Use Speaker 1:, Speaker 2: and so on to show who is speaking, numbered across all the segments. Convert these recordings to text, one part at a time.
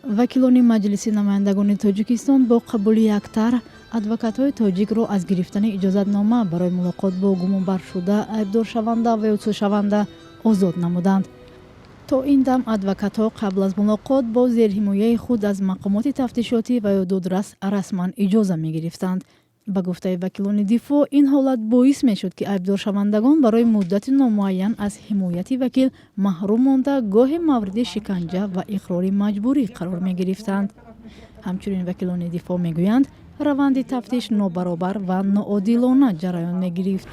Speaker 1: Вакилони Маҷлиси намояндагони Тоҷикистон бо қабули як тарҳ адвокатҳои тоҷикро аз гирифтани иҷозатнома барои мулоқот бо гумонбаршуда, айбдоршаванда ва ё судшаванда озод намуданд. То ин дам адвокатҳо қабл аз мулоқот бо зерҳимояи худ аз мақомоти тафтишотӣ ва ё додрас расман иҷоза мегирифтанд. Ба гуфтаи вакилони дифоъ, ин ҳолат боис мешуд, ки айбдоршавандагон барои муддати номуайян аз ҳимояти вакил маҳрум монда, гоҳе мавриди шиканҷа ва иқрори маҷбурӣ қарор мегирифтанд. Ҳамчунин вакилони дифоъ мегӯянд, раванди тафтиш нобаробар ва ноодилона ҷараён мегирифт.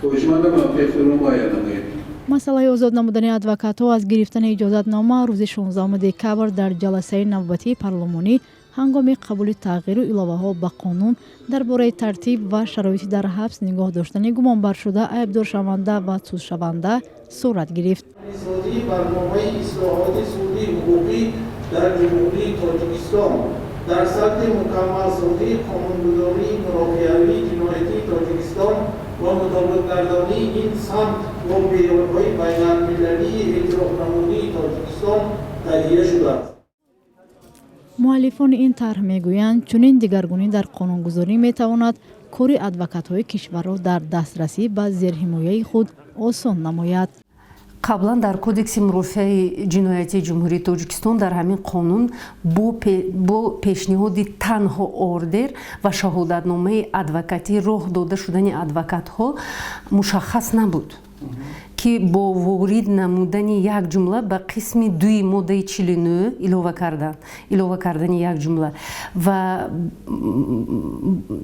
Speaker 1: Масъалаи озод намудани адвокатҳо аз гирифтани иҷозатнома рӯзи 16 декабр дар ҷаласаи навбатии парлумонӣ ҳангоми қабули тағйиру иловаҳо ба қонун дар бораи тартиб ва шароити дар ҳабс нигоҳ доштани гумонбаршуда, айбдоршаванда ва судшаванда сурат гирифт.
Speaker 2: Барномаи ислоҳоти судӣ ҳуқуқӣ дар Ҷумҳурии Тоҷикистон дар сатҳи мукаммалсозии қонунгузории мурофиавии ҷиноятии Тоҷикистон ва мутобиқгардонии ин самт бо меъёрҳои байналмилалии эътирофнамудии Тоҷикистон таҳия шудааст.
Speaker 1: Муаллифони ин тарҳ мегӯянд, чунин дигаргунӣ дар қонунгузорӣ метавонад кори адвокатҳои кишварро дар дастрасӣ ба зерҳимояи худ осон намояд.
Speaker 3: Қаблан дар Кодекси мурофиаи ҷиноятии Ҷумҳурии Тоҷикистон, дар ҳамин қонун бо пешниҳоди танҳо ордер ва шаҳодатномаи адвокатӣ роҳ дода шудани адвокатҳо мушаххас набуд, ки бо ворид намудани як ҷумла ба қисми дуи моддаи 49 илова кардан, илова кардани як ҷумла ва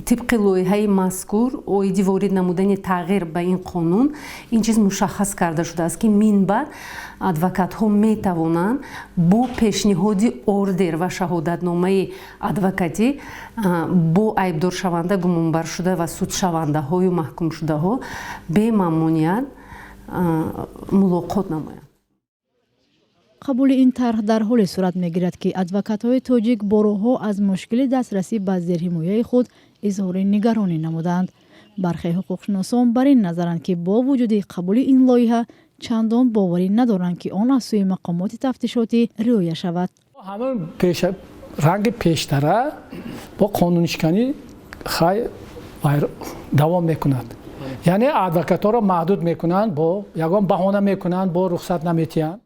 Speaker 3: тибқи лоиҳаи мазкур оиди ворид намудани тағйир ба ин қонун ин чиз мушаххас карда шудааст, ки минбаъд адвокатҳо метавонанд бо пешниҳоди ордер ва шаҳодатномаи адвокатӣ бо айбдоршаванда, гумонбаршуда ва судшавандаҳою маҳкумшудаҳо бемамоният мулоқот намоянд.
Speaker 1: Қабули ин тарҳ дар ҳоле сурат мегирад, ки адвокатҳои тоҷик борҳо аз мушкили дастрасӣ ба зерҳимояи худ изҳори нигаронӣ намуданд. Бархе ҳуқуқшиносон бар ин назаранд, ки бо вуҷуди қабули ин лоиҳа чандон боварӣ надоранд, ки он аз сӯи мақомоти тафтишотӣ риоя шавад.
Speaker 4: Ҳамон ранги пештара бо қонуншиканӣ хай давом мекунад, яъне адвокатҳоро маҳдуд мекунанд, бо ягон баҳона мекунанд, бо рухсат наметиҳанд.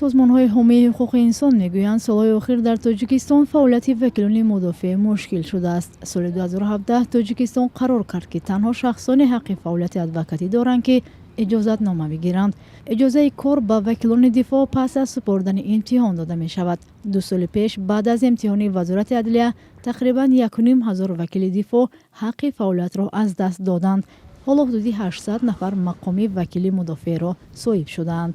Speaker 1: Созмонҳои ҳомии ҳуқуқи инсон мегӯянд, солҳои охир дар Тоҷикистон фаъолияти вакилони мудофеъ мушкил шудааст. Соли 2017 Тоҷикистон қарор кард, ки танҳо шахсоне ҳаққи фаъолияти адвокатӣ доранд, ки иҷозатнома бигиранд. Иҷозаи кор ба вакилони дифоъ пас аз супоридани имтиҳон дода мешавад. 2 соли пеш баъд аз имтиҳони Вазорати адлия тақрибан 1500 вакили дифоъ ҳаққи фаъолиятро аз даст доданд. Ҳоло ҳудуди 800 нафар мақоми вакили мудофеъро соҳиб шудаанд.